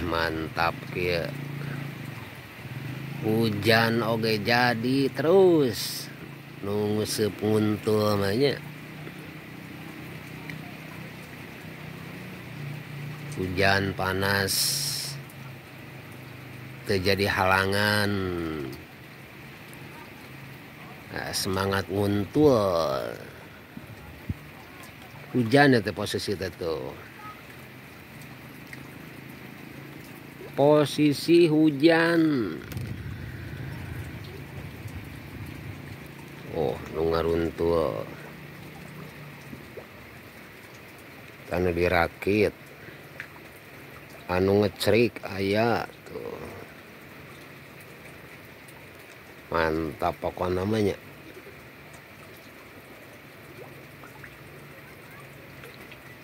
Mantap kieu. Hujan oge jadi terus. Nu nguseup nguntul mah nya. Hujan panas terjadi halangan. Nah, semangat nguntul. Hujan ya teh posisi teh tuh. Posisi hujan. Oh, nu ngaruntul. Anu dirakit. Anu ngecerik aya tuh. Mantap pokok namanya.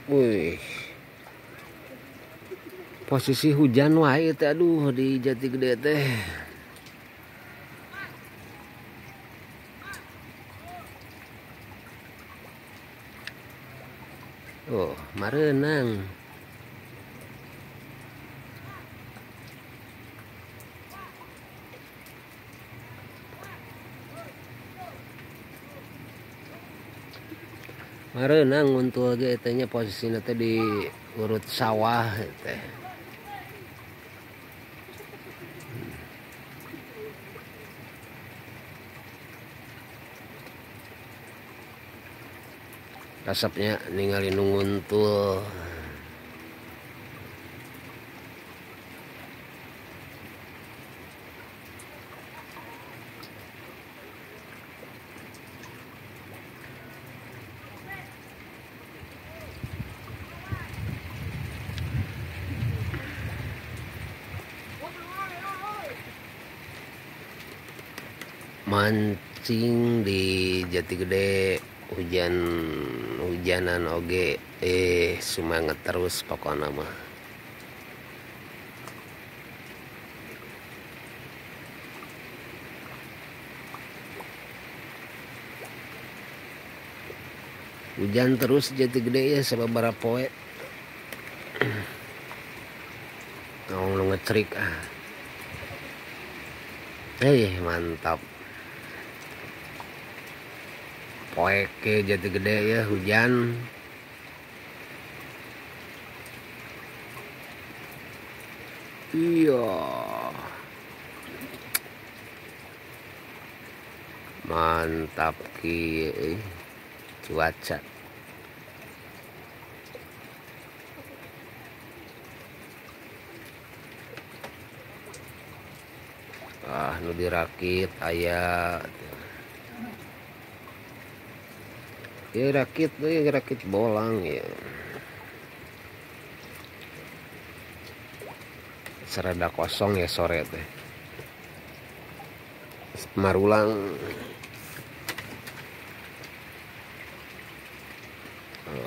Wih. Posisi hujan wae teh aduh di Jatigede teh. Oh, mareunang. Mareunang nguntul ge teh nya posisina teh di urut sawah teh. Resepnya ningali nu nguntul. Mancing di Jatigede hujan hujanan oge semangat terus pokokna mah. Hujan terus Jatigede ya sababaraha poe. Tong nu ngecerik ah. Mantap. Poek ke Jatigede ya hujan. Iya. Mantap ki cuaca. Ah, nu dirakit aya. Ya rakit tuh, rakit bolang ya. Serada kosong ya sore teh. Marulang.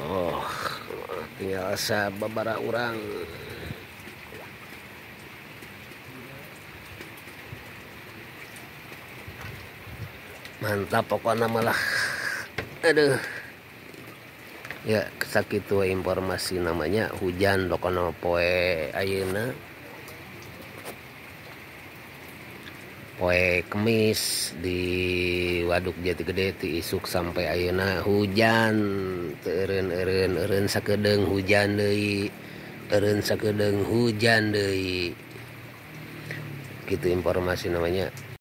Oh, tinggal sababaraha urang. Mantap pokoknya malah. Aduh. Ya, sakitu informasi namanya hujan pokona poe ayeuna. Poe Kemis di Waduk Jatigede ti isuk sampai ayeuna hujan teu eureun-eureun eureun sakedeung hujan deui. Eureun sakedeung hujan deui. Gitu informasi namanya.